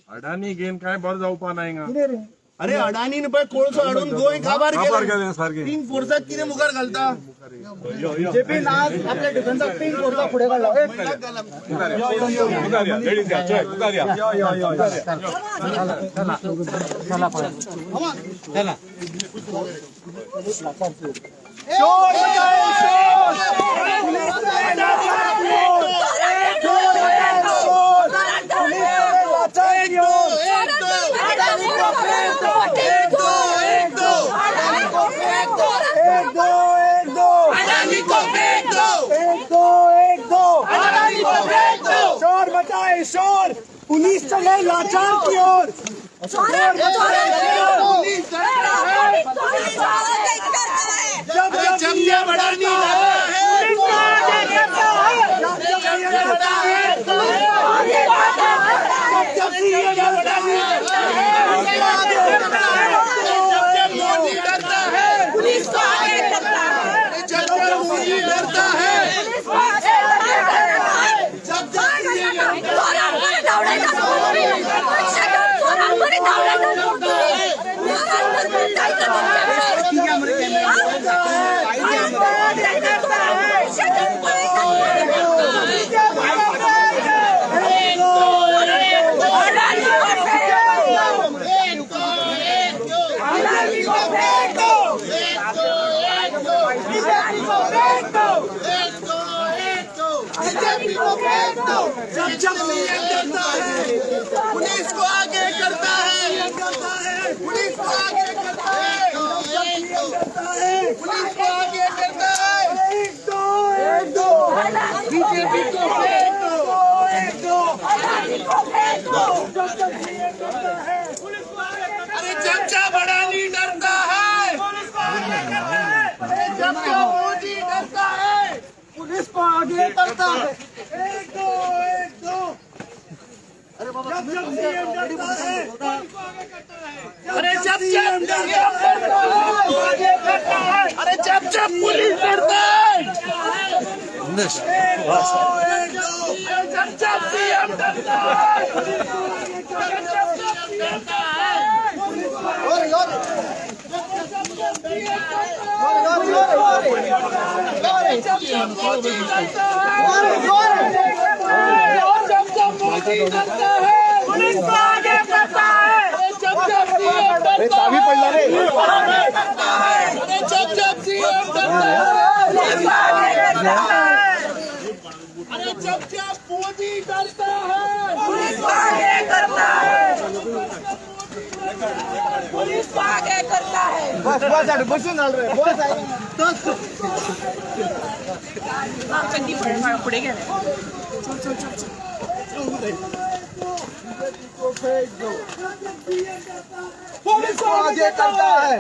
अडाणी घेन काय बरं जावपा नाही हिंगा. अरे अडाणीन पळय कोळसो हाडून गोंय काबार काबार केलें. केलें सारकें. पिंक फोर्साक कितें मुखार घालता? बीजेपीन आज आपल्या डिफेन्साक पिंक फोर्सा फुडें काडला. मुखार या, लेडीज या, चल, मुखार या. एक दो, एक दो, अडानी को फेंक दो. एक दो, एक दो. अडानी को फेंक दो. शोर मचाए शोर, पुलिस चले लाचार की ओर. जब अरे जब जब जब अडानी डरता है, जब जब डरता है, जब जब सीएम डरता है, जब जब मोदी डरता है, पुलिस को आगे करता है. जब जब मोदी डरता है, पुलिस को आगे करता है. जब जब सीएम चोरांकडे धावडायचा तुम्ही. पैसे घेऊन चोरांकडे धावडायचा तुम्ही. चोरांकडे जायचं तुमच्याकडे. हा? जायचं चोरांकडे पैसे घेऊन पळायचं. अडाणी को फेंक दो. अडाणी को फेंक दो. बीजेपी को फेंक दो. जब जब सीएम डरता है, पुलिस को आगे करता है, पुलिस को आगे करता है, डरता है, पुलिस को आगे करता है. एक दो, एक दो, बीजेपी को फेंक दो. एक दो, अडाणी को फेंक दो. जब जब सीएम डरता है, अरे जब जब अडानी डरता है, अरे जब जब मोदी डरता है, पुलिस को आगे करता है. एक दो, एक दो. जब जब सीएम डरता है, अरे जब जब डरता है, अरे जब जब पुलिस डरता है, एक दो, एक दो. अरे जब जब सीएम डरता है, जब जब सीएम डरता है, जब जब मोदी डरता है, जब जब मोदी डरता है, पुलिस को आगे करता है. अरे जब जब सीएम डरता है, अरे जब जब सीएम डरता है, पुलिस को आगे करता है. अरे जब जब मोदी डरता है, पुलिस को आगे करता है. पुलिस को आगे करता है. पुढे गेले. पुलिस को आगे करता है.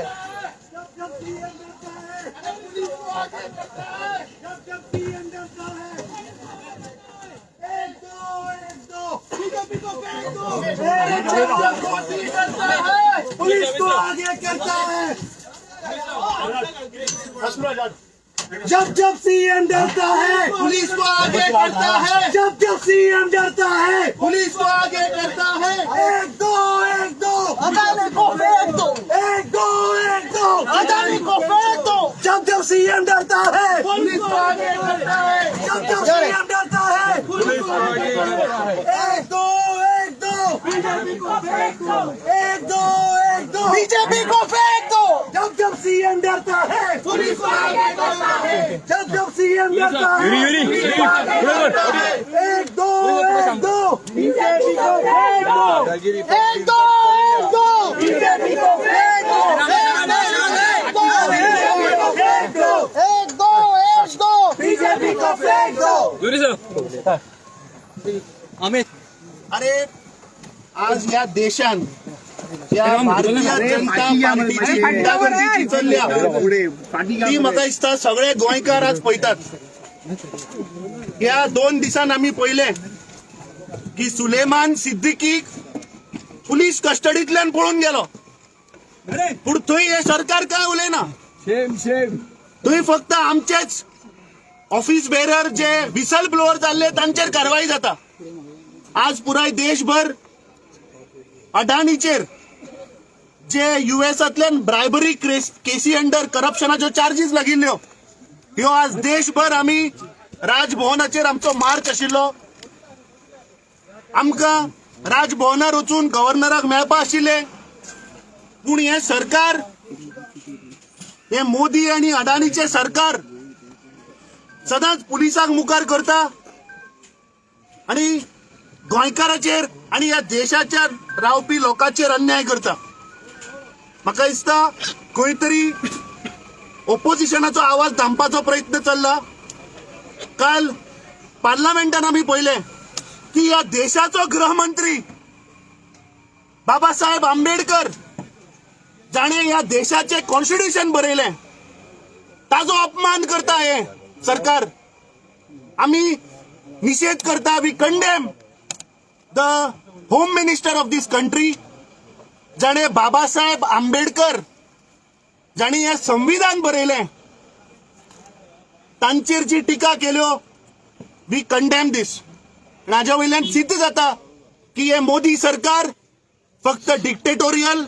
जब जब सीएम डरता है, जब जब सीएम डरता है, एक दो, एक दो, बीजेपी को फेंक दो. अरे जब जब मोदी डरता है, पुलिस को आगे करता है. जब जब सीएम डरता है, पुलिस को आगे करता है, जब जब सीएम डरता है, पुलिस को आगे करता है, एक दो, एक दो, अदानी को फेंक दो, एक दो, एक दो, अदानी को फेंक दो, जब जब सीएम डरता है, पुलिस को आगे करता है, जब जब सीएम डरता है, पुलिस को आगे करता है. एक दो, एक दो, बीजेपी को फेंक दो. एक दो, एक दो, बीजेपी को फेंक दो, जब जब सीएम डरता है, पुलिस को आगे करता है, जब जब सीएम डरता है, एक दो, एक दो, बीजेपी को फेंक दो. एक दो, एक दो, बीजेपी को फेंक दो, बीजेपी को फेंक दो, एक दो, एक दो. बीजेपी को फेंक दो. अरे आज ह्या देशान ज्या भारतीय जनता पार्टीची गुंडागर्दी जी चल्ल्या ती म्हाका दिसता सगळे गोंयकार आज पळयतात. ह्या 2 दिसान आमी पळयलें की सुलेमान सिद्दीकीक पुलीस कस्टडींतल्यान पळून गेलो, पूण थंय हें सरकार काय उलयना. थंय फक्त आमचेच ऑफिस बेरर जे विसल ब्लोअर जाल्ले तांचेर कारवाई जाता. आज पुराय देशभर अडाणीचेर जे युएसांतल्यान ब्रायबरी केसी अंडर करप्शनाच्यो चार्जीस लागिल्ल्यो ह्यो आज देशभर आमी राजभवनाचेर आमचो मार्च आशिल्लो. आमकां राजभवनार वचून गव्हर्नराक मेळपा आशिल्ले, पूण हें सरकार, हे मोदी आनी अडाणीचें सरकार सदांच पुलिसांक मुखार करता आनी गोंयकाराचेर आनी ह्या देशाच्या रावपी लोकांचेर अन्याय करता. म्हाका दिसता खंय तरी ओपोजिशनाचो आवाज दामपाचो प्रयत्न चल्ला. काल पार्लमेंटान आमी पळयलें की ह्या देशाचो गृहमंत्री बाबासाहेब आंबेडकर, जाणें ह्या देशाचें कॉन्स्टिट्युशन बरयलें, ताजो अपमान करता हें सरकार. आमी निशेध करता. We condemn the home minister of this country, जाणें बाबासाहेब आंबेडकर, जाणें हें संविधान बरयलें, तांचेर जी टिका केल्यो, we condemn this. हाज्या वयल्यान सिद्ध जाता की हे मोदी सरकार फक्त डिक्टेटोरियल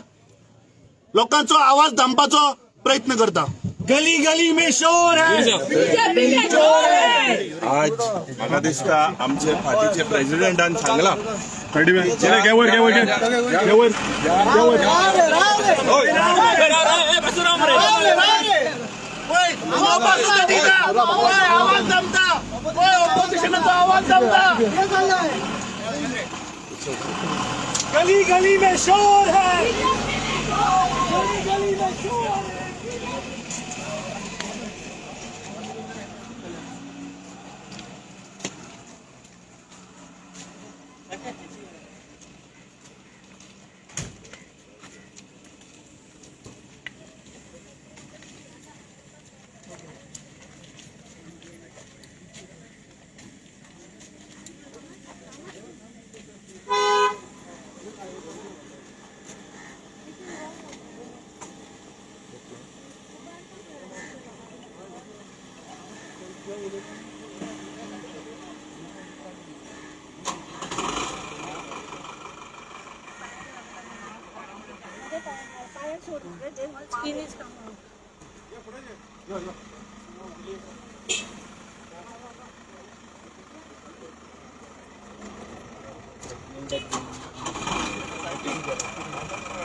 लोकांचो आवाज दामपाचो प्रयत्न करता. गली गली में शोर है. बीजेपी में चोर है. आज म्हाका दिसता आमचे पार्टीचे प्रेसिडेंटान सांगला. घे वयर, घे वयर, घे वयर. वय, उलोवपाक सुद्दां दिना. वय, आवाज दामता. वय, ऑपोजिशनाचो आवाज दामता. गली गली में शोर है. गली गली में शोर है.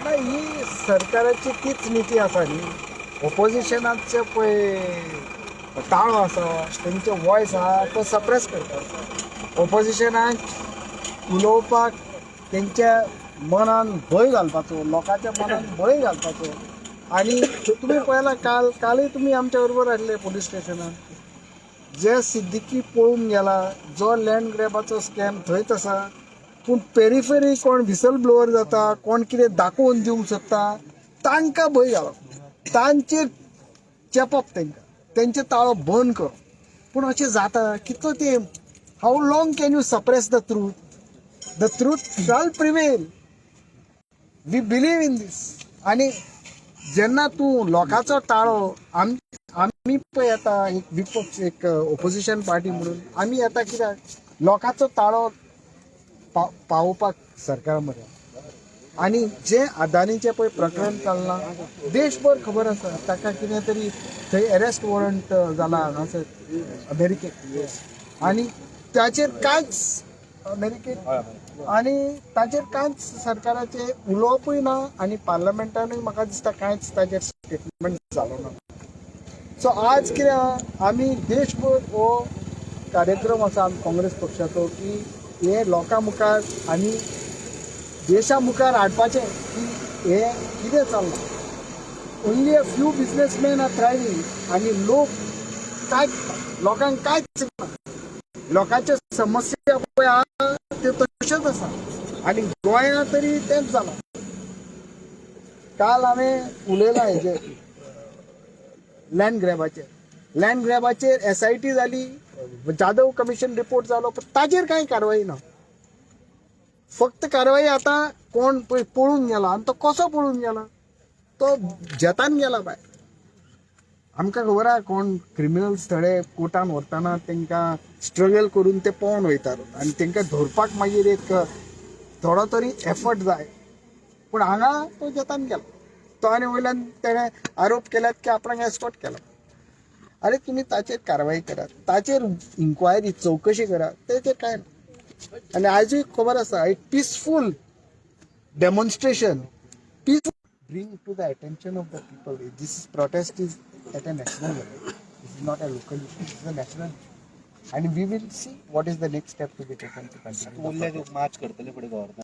नाही, ही सरकाराची तीच नीती आसा न्ही. ओपोजिशनाचे पळय ताळो आसा, तेंचे वॉयस आहा तो सप्रेस करता. ओपोजिशनाक उलोवपाक तेंच्या मनान भंय घालपाचो, लोकांच्या मनान भंय घालपाचो. आनी तुमी पळयला, काल कालय तुमी आमच्या बरोबर आसले पोलीस स्टेशनान. जे सिद्दीकी पळून गेला, जो लँड ग्रॅबाचो स्कॅम थंयच आसा, पूण पेरिफेरी कोण व्हिसल ब्लोवर जाता, कोण कितें दाखोवन दिवंक सोदता, तांकां भंय घालप, तांचेर चेपप, तांकां तेंचे ताळो बंद करप. पूण अशें जाता कितलो तेंप? How long can you suppress the truth? The truth shall prevail. We believe in this. आनी जेन्ना तूं लोकांचो ताळो, आमी पळय येता एक विपक्ष, एक ओपोजिशन पार्टी म्हणून आमी येता कित्याक? लोकांचो ताळो पावोवपाक सरकारा मरेन. आनी जे अदानीचें पळय प्रकरण चल्लां, देशभर खबर आसा, ताका कितें तरी थंय अरेस्ट वॉरंट जाला हांगासर अमेरिकेक, आनी ताचेर कांयच अमेरिकेक आनी ताचेर कांयच सरकाराचें उलोवपूय ना आनी पार्लमेंटानूय म्हाका दिसता कांयच ताचेर स्टेटमेंट जालो ना. सो आज कितें आहा, आमी देशभर हो कार्यक्रम आसा आमी काँग्रेस पक्षाचो की हे लोकां मुखार आनी देशा मुखार हाडपाचें की हें कितें चल्लां. Only a few businessmen are thriving आनी लोक कांय, लोकांक कांयच ना. लोकांच्यो समस्या पळय आहा त्यो तश्योच आसा आनी गोंयांत तरी तेंच जालां. काल हांवें उलयलां हेजेर, लँड ग्रॅबाचेर. लँड ग्रॅबाचेर एसआयटी जाली, जाधव कमिशन रिपोर्ट जालो, पण ताजेर कांय कारवाई ना. फक्त कारवाई आतां कोण पळय पळून गेला आनी तो कसो पळून गेला, तो जेतान गेला भायर. आमकां खबर आहा कोण क्रिमिनल्स थोडे कोर्टान व्हरतना तांकां स्ट्रगल करून ते पळोवन वयतात आनी तांकां धरपाक मागीर एक थोडो तरी एफर्ट जाय. पूण हांगा तो जतान गेलो तो आनी वयल्यान तेणें आरोप केल्यात की आपणाक एस्कॉट केला. अरे तुमी ताचेर कारवाई करात, ताचेर इन्क्वायरी चवकशी करात, तेचेर काय ना. आनी आयजूय खबर आसा, एक peaceful demonstration, peace bring to the attention of the people. This protest is at a national level. This is not a local issue, this is a national issue. And we will see what is the next step to be taken to continue. March करतले फुडें governor.